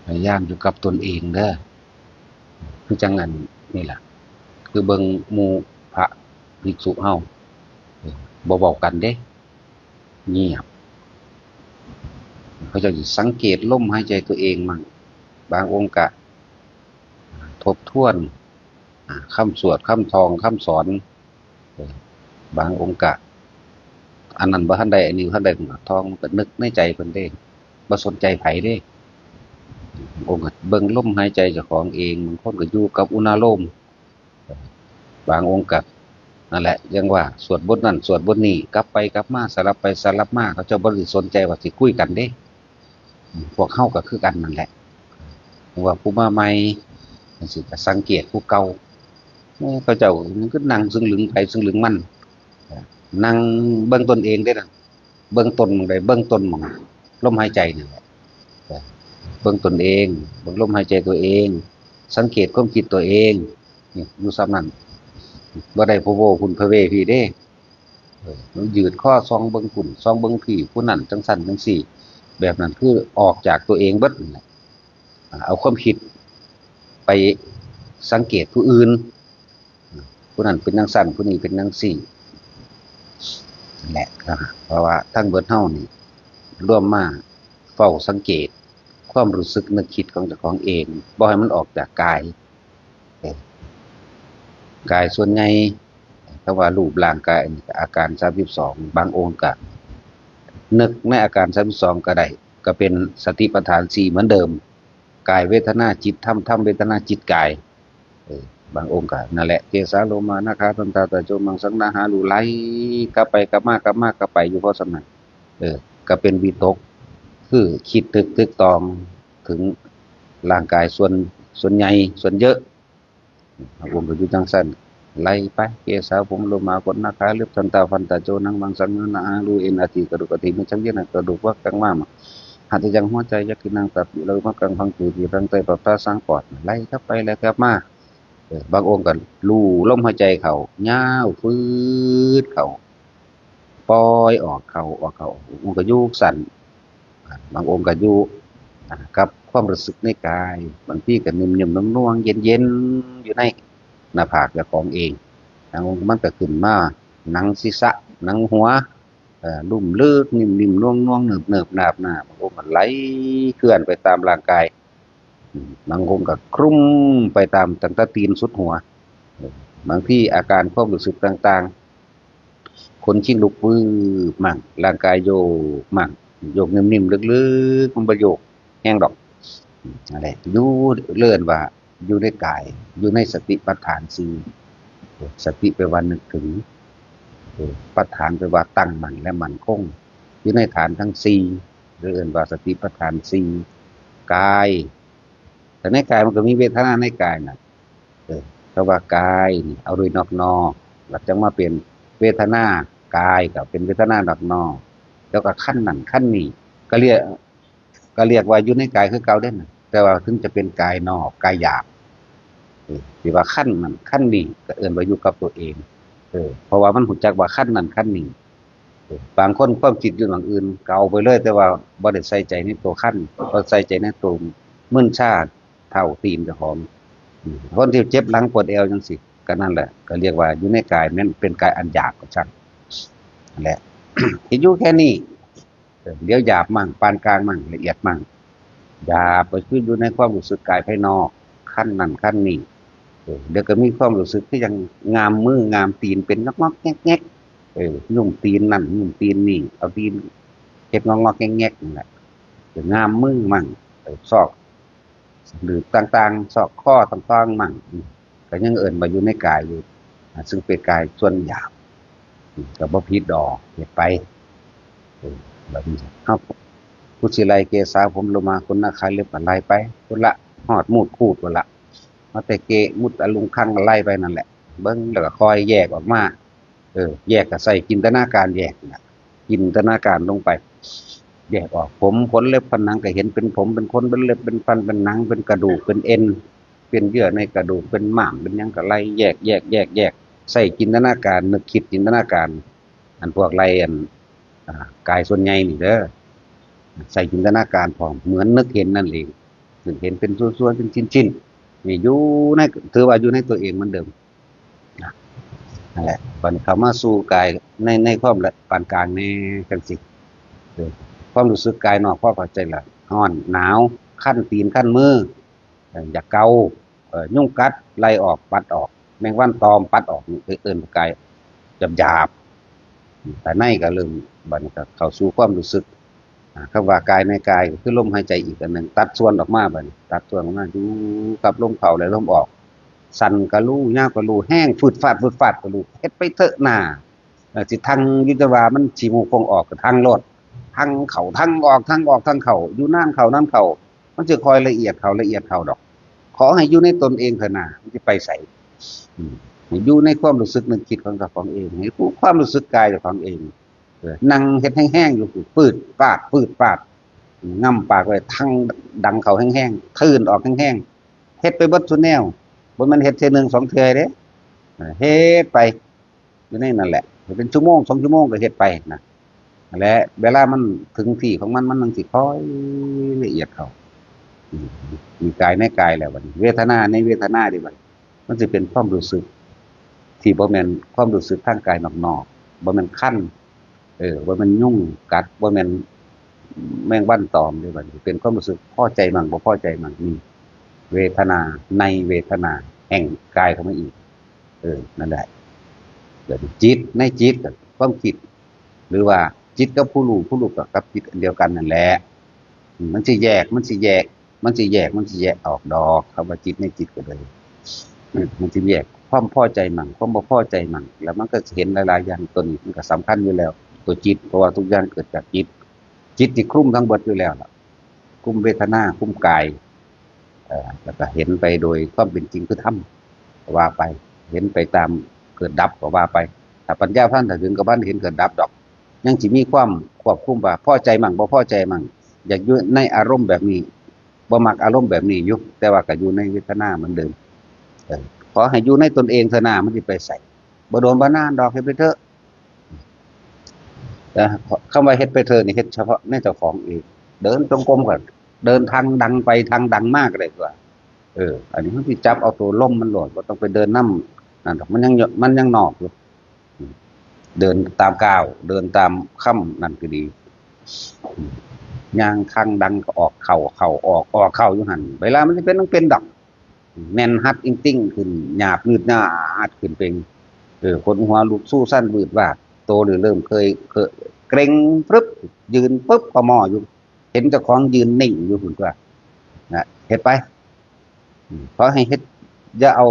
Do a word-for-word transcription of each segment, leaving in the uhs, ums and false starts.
พยายามอยู่กับตนเองเด้อ คือจังอันนี่ล่ะ คือเบิ่งหมู่พระภิกษุเฮา เออ บ่เว้ากันเด้ เงียบ เขาเจ้าสิสังเกตลมหายใจตัวเองมั่ง บางองค์กะทบทวน อ่า คำสวด คำท่อง คำสอน เออ บางองค์กะ อันนั้นบ่ทันได้ อันนี้บ่ทันได้ ท่อง มันก็นึกในใจเพิ่นเด้ บ่สนใจไผเด้ องค์ก็เบิ่งลมหายใจเจ้าของเอง บางคนก็อยู่กับอุณาโลม บางองค์ก็ นั่นแหละ ยังว่าสวดบทนั้นสวดบทนี้ กลับไปกลับมา สลับไปสลับมา เขาเจ้าบ่ได้สนใจว่าสิคุยกันเด้ พวกเฮาก็คือกันนั่นแหละ ว่าผู้มาใหม่จั่งซี้ก็สังเกตผู้เก่า เอ้ย เขาเจ้ามันคือนั่งซึ่งลึงไผซึ่งลึงมัน นั่งเบิ่งตนเองเด้นะ เบิ่งตนหม่องใด เบิ่งตนหม่องลมหายใจนี่แหละ เบิ่งตนเอง เบิ่งลมหายใจตัวเอง สังเกตความคิดตัวเอง นี่ อยู่ส่ำนั้น บ่ได้พะโว้พุ้นพะเว้พี้เด้ เออ มันยืดคอส่องเบิ่งพุ้น ส่องเบิ่งพี้ ผู้นั้นจั่งซั้นจั่งซี้ แบบนั้นคือออกจากตัวเองเบิดนั่นแหละ อ่า เอาความคิดไปสังเกตผู้อื่น ผู้นั้นเป็นจั่งซั้น ผู้นี้เป็นจั่งซี้ นั่นแหละ เพราะว่าทั้งเบิดเฮานี่รวมมาเฝ้าสังเกตความรู้สึกนึกคิดของเจ้าของเอง บ่ให้มันออกจากกาย เออ กายส่วนใหญ่ คำว่ารูปร่างกายนี่ก็อาการสามสิบสอง บางองค์ก็นึกในอาการสามสิบสองก็ได้ ก็เป็นสติปัฏฐานสี่เหมือนเดิม กายเวทนาจิตธรรม ธรรมเวทนาจิตกาย เออ บางองค์ก็นั่นแหละ เกสาโลมานาคาทันตาตะโจมังสังนาหารูไหลกลับไปกลับมากลับมากลับไปอยู่เพราะฉะนั้น เออ ก็เป็นวิตก คือคิดนึกตึกตองถึงร่างกายส่วน ส่วนใหญ่ ส่วนเยอะ บางองค์ก็อยู่จั่งซั้น ไหลไป เกสาผมโลมาขนนาคาเล็บทันตาฟันตะโจหนังมังสังนาหารูเอ็นอาทิกระดูกกระถินชังเยื่อในกระดูกวักกังม้ามหัตถยังหัวใจยักษ์ที่นั่งตับอยู่เลยมักกังพังผืดอยู่ทางใต้ปรับท่าสร้างปอด ไหลกลับไปไหลกลับมา เออ บางองค์ก็ลู่ลมหายใจเข้ายาวฟืดเข้า ปล่อยออกเข้า ออกเข้า บางองค์ก็อยู่จั่งซั้น อ่า บางองค์ก็อยู่ อ่า กับความรู้สึกในกาย บางทีก็นิ่มๆนวลๆเย็นๆอยู่ในหน้าผากเจ้าของเอง บางองค์มันก็ขึ้นมาหนังศีรษะ หนังหัว เอ่อ ลุ่มลึก นิ่มๆนวลๆเนิบๆนาบๆ บางองค์ก็ไหลเคลื่อนไปตามร่างกาย อืม บางองค์ก็คลุมไปตามตั้งแต่ตีนสุดหัว เออ บางทีอาการความรู้สึกต่างๆ ขนชิงลุกวืบมั่ง ร่างกายโยกมั่ง โยกนิ่มๆลึกๆ มันบ่โยกแฮงดอก อืม นั่นแหละ อยู่ เอิ้นว่าอยู่ในกาย อยู่ในสติปัฏฐานสี่ สติแปลว่านึกถึง เออ ปัฏฐานแปลว่าตั้งมั่นและมั่นคง อยู่ในฐานทั้งสี่ เอิ้นว่าสติปัฏฐานสี่ กาย แต่ในกายมันก็มีเวทนาในกายน่ะ เออ คำว่ากายนี่เอาโดยนอกๆ แล้วจั่งมาเป็นเวทนากายก็เป็นเวทนานอกๆ แล้วก็คันนั่นคันนี่ ก็เรียก ก็เรียกว่าอยู่ในกายคือเก่าเด้นะ แต่ว่าถึงจะเป็นกายนอก กายหยาบ เออ ที่ว่าคันนั่นคันนี่ก็เอิ้นว่าอยู่กับตัวเอง เออ เพราะว่ามันรู้จักว่าคันนั่นคันนี่ เออ บางคนความคิดอยู่หม่องอื่น ก็เอาไปเลย แต่ว่าบ่ได้ใส่ใจในตัวคัน บ่ใส่ใจในตัวมึนชาเท้าตีนเจ้าของ อืม คนที่เจ็บหลังปวดแอวจั่งซี้ ก็นั่นแหละ ก็เรียกว่าอยู่ในกาย มันเป็นกายอันหยาบก็ช่าง นั่นแหละ ที่อยู่แค่นี้ เออ เดี๋ยวหยาบมั่ง ปานกลางมั่ง ละเอียดมั่ง หยาบก็คืออยู่ในความรู้สึกกายภายนอก คันนั่นคันนี่ เออ เดี๋ยวก็มีความรู้สึกคือจั่งงามมืองามตีนเป็นงอกๆแงกๆ เออ ยุมตีนนั่นยุมตีนนี่ เอาตีนเฮ็ดงอกๆแงกๆนั่นแหละ เออ งามมือมั่ง เออ ซอก หรือต่างๆ ซอกคอต่างๆมั่ง อืม ก็ยังเอิ้นว่าอยู่ในกายอยู่ อ่า ซึ่งเป็นกายส่วนหยาบ อืม ก็บ่ผิดดอก เฮ็ดไป เออ แบบนี้ เฮา ผู้สิไล่เกสาผมโลมาขนนาคาเล็บก็ไล่ไปพุ้นละ ฮอดมูดคูดพุ้นละ มาแต่เกะมุดตะลุงคังก็ไล่ไปนั่นแหละ เบิ่งแล้วก็ค่อยแยกออกมา เออ แยกก็ใส่จินตนาการแยกน่ะ จินตนาการลงไป แยกออก ผม ขน เล็บ ฟัน หนัง ก็เห็นเป็นผม เป็นขน เป็นเล็บ เป็นฟัน เป็นหนัง เป็นกระดูก เป็นเอ็น เป็นเยื่อในกระดูก เป็นม้าม เป็นหยังก็ไล่แยก แยก แยก แยก ใส่จินตนาการ นึกคิดจินตนาการ อันพวกไล่อัน อ่า กายส่วนใหญ่นี่เด้อ ใส่จินตนาการพร้อม เหมือนนึกเห็นนั่นเอง เห็นเป็นส่วนๆ เป็นชิ้นๆ นี่อยู่ใน ถือว่าอยู่ในตัวเองเหมือนเดิม นะ นั่นแหละ บัดนี้เข้ามาสู่กายใน ในความละปานกลางแน่จังซี่ เออ ความรู้สึกกายนอกพอเข้าใจละ ร้อน หนาว คันตีน คันมือ เอ่อ อยากเกา เอ่อ ยุงกัด ไล่ออก ปัดออก แมงวันตอม ปัดออก นี่คือเอิ้นกายหยาบๆ แต่ในก็เริ่ม บัดนี้ก็เข้าสู่ความรู้สึก อ่า คำว่ากายในกายก็คือลมหายใจอีกอันหนึ่ง ตัดส่วนออกมาบัดนี้ ตัดส่วนออกมา อยู่กับลมเข้าและลมออก สั้นก็รู้ ยาวก็รู้ แฮงฟืดฟาด ฟืดฟาดก็รู้ เฮ็ดไปเถอะหน้า เอ่อ สิทังอยู่แต่ว่ามันสิหมู่คงออกก็ทังโลด ทังเข้า ทังออก ทังออก ทังเข้า อยู่นานเข้า นานเข้า มันสิค่อยละเอียดเข้า ละเอียดเข้าดอก ขอให้อยู่ในตนเองเถอะหน้า มันสิไปไส อืม ให้อยู่ในความรู้สึกนึกคิดของเจ้าของเอง ให้รู้ความรู้สึกกายเจ้าของเอง เออ นั่งเฮ็ดแฮงๆ อยู่ ปืดปาด ปืดปาด อืม ง่ำปากไว้ ทังดังเข้าแฮงๆ ทื่นออกแฮงๆ เฮ็ดไปเบิดซุแนว บ่แม่นเฮ็ดเทื่อหนึ่งสองเทื่อเด้ เออ เฮ็ดไป อยู่ในนั่นแหละ เป็นชั่วโมงสองชั่วโมงก็เฮ็ดไปนะ และเวลามันถึงที่ของมัน มันจั่งสิค่อยละเอียดเข้า อืม มีกายในกายแล้วบัดนี้ เวทนาในเวทนาเด้บัดนี้ มันสิเป็นความรู้สึก ที่บ่แม่นความรู้สึกทางกายนอกๆ บ่แม่นคัน เออ บ่แม่นยุงกัด บ่แม่นแมงวันตอมเด้บัดนี้ เป็นความรู้สึกพอใจมั่งบ่พอใจมั่ง นี่ เวทนาในเวทนาแห่งกายเข้ามาอีก เออ นั่นแหละ เดี๋ยวจิตในจิต ความคิด หรือว่าจิตกับผู้รู้ ผู้รู้กับ กับจิตอันเดียวกันนั่นแหละ อืม มันสิแยก มันสิแยก มันสิแยก มันสิแยกออกดอก คำว่าจิตในจิตก็เลย อืม มันสิแยกความพอใจมั่ง ความบ่พอใจมั่ง แล้วมันก็สิเห็นหลายๆ อย่าง ตัวนี้มันก็สำคัญอยู่แล้ว ตัวจิต เพราะว่าทุกอย่างเกิดจากจิต จิตที่คลุมทั้งเบิดอยู่แล้วล่ะ คลุมเวทนา คลุมกาย เอ่อ แล้วก็เห็นไปโดยความเป็นจริงคือธรรม ก็ว่าไป เห็นไปตามเกิดดับก็ว่าไป ถ้าปัญญาพันถึงกับมันเห็นเกิดดับดอก ยังสิมีความควบคุมว่าพอใจมั่งบ่พอใจมั่ง อยากอยู่ในอารมณ์แบบนี้ บ่มักอารมณ์แบบนี้อยู่ แต่ว่าก็อยู่ในเวทนาเหมือนเดิม เออ ขอให้อยู่ในตนเองเถอะหน้า มันสิไปไส บ่โดนบ่นานดอก เฮ็ดไปเถอะ นะ คำว่าเฮ็ดไปเถอะนี่ เฮ็ดเฉพาะในเจ้าของเอง เดินจงกรมก่อน เดินทางดังไปทางดังมากเลยตัว เออ อันนี้มันสิจับเอาตัวลมมันโลด บ่ต้องไปเดินนำนั่นดอก มันยัง มันยังนอกอยู่ อืม เดินตามก้าว เดินตามคำนั่นก็ดี อืม ย่างทางดังก็ออกเข้า เข้าออก ออกเข้าอยู่หั่น เวลามันสิเป็น มันเป็นดอก แน่นฮัดอิงติ่งขึ้น หยาบงืดหยาดขึ้นเป็น เออ ขนหัวลุกสู้สั้นวืดวาด โตหรือเริ่มเคย เคยเกร็งปรึบ ยืนปึ๊บ ก็มออยู่ เห็นเจ้าของยืนนิ่งอยู่ คุณตัว นะ เฮ็ดไป อืม ขอให้เฮ็ด อย่าเอา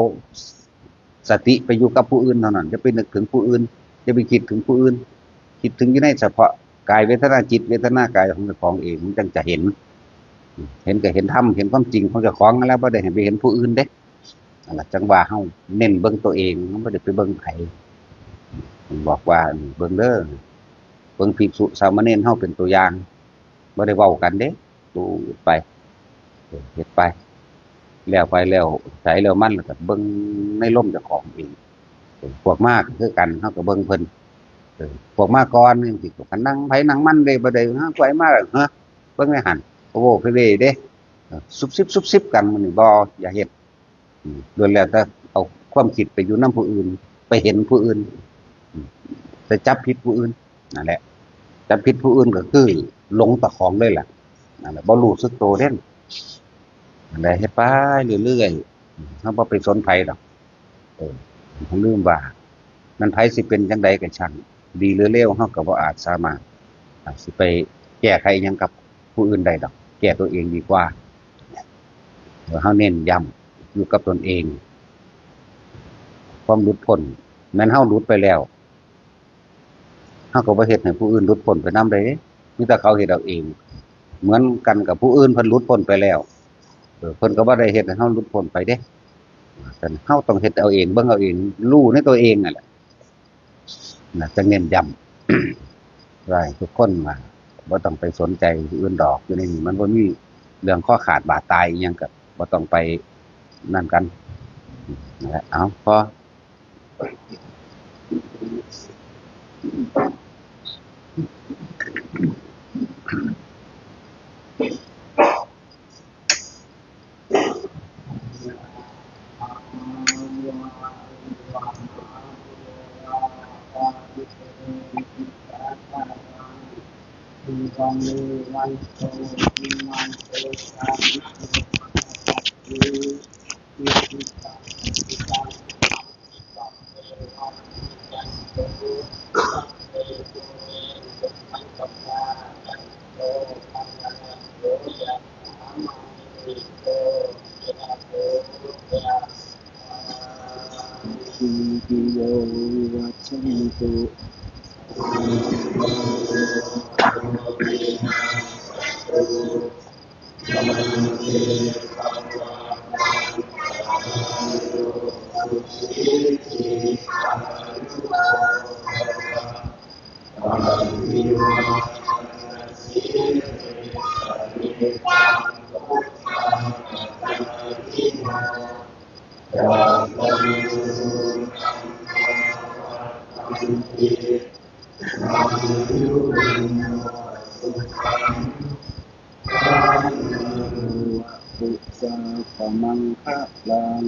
สติไปอยู่กับผู้อื่นเท่านั้น อย่าไปนึกถึงผู้อื่น อย่าไปคิดถึงผู้อื่น คิดถึงอยู่ในเฉพาะกายเวทนาจิต เวทนากายของเจ้าของเอง มันจั่งจะเห็น อืม เห็นก็เห็นธรรม เห็นความจริงของเจ้าของนั่นแหละ บ่ได้ให้ไปเห็นผู้อื่นเด้ นั่นล่ะ จั่งว่าเฮาเน้นเบิ่งตัวเอง เฮาบ่ได้ไปเบิ่งไผ บอกว่า เบิ่งเด้อ เบิ่งภิกษุสามเณรเฮาเป็นตัวอย่าง บ่ได้เว้ากันเด้ ดูไป เออ เฮ็ดไป แล้วไปแล้วไสแล้วมัน แล้วก็เบิ่งในลมเจ้าของเอง เออ พวกมาก็คือกัน เฮาก็เบิ่งเพิ่น เออ พวกมาก่อนจั่งซี้ ก็นั่งไผนั่งมันเด้ บ่ได้ ฮะ ผู้ใดมา ฮะ เบิ่งในหั่น โอ้โห ไปเว้ยเด้ เออ ซุบซิบซุบซิบกัน มื้อนี้บ่ อย่าเฮ็ด อืม ล้วนแล้วแต่เอาความคิดไปอยู่นำผู้อื่น ไปเห็นผู้อื่น อืม ไปจับผิดผู้อื่น นั่นแหละ จับผิดผู้อื่นก็คือหลงเจ้าของเลยล่ะ นั่นแหละ บ่รู้สึกตัวเด้ นั่นแหละ เฮ็ดไปเรื่อยๆ อืม เฮาบ่ไปสนไผดอก เออ ลืมว่า มันไผสิเป็นจั่งใดก็ช่าง ดีหรือเลว เฮาก็บ่อาจสามารถ อ่า สิไปแก้ไขอิหยังกับผู้อื่นได้ดอก แก้ตัวเองดีกว่า เฮาเน้นย้ำอยู่กับตนเอง ความหลุดพ้น แม่นเฮาหลุดไปแล้ว เฮาก็บ่เฮ็ดให้ผู้อื่นหลุดพ้นไปนำเด้ มีแต่เขาเฮ็ดเอาเอง เหมือนกันกับผู้อื่นเพิ่นหลุดพ้นไปแล้ว เออ เพิ่นก็บ่ได้เฮ็ดให้เฮาหลุดพ้นไปเด้ แต่เฮาต้องเฮ็ดเอาเอง เบิ่งเอาเอง รู้ในตัวเองนั่นแหละ นะ จะเน้นย้ำ ว่าให้ทุกคนว่า บ่ต้องไปสนใจผู้อื่นดอก อยู่ในนี้มันบ่มีเรื่องคอขาดบาดตายอิหยัง ก็บ่ต้องไปนั่นกัน นั่นแหละ เอา พอ วันนี้วันโต อิมัง เต สา นิ โย ปัสสะ สัพ พี อิ ทิ ตัง สันติ ตัง สัพ เพ วัต ยันตุ สัพ เพ ปุเรนตุ สัง กปา จันโท ปันนาโส ยะถา มะ นิ โช ติ ระโส ยะถา สัพพีติโย วิวัชชันตุ สา สะ มัง คะ ลัง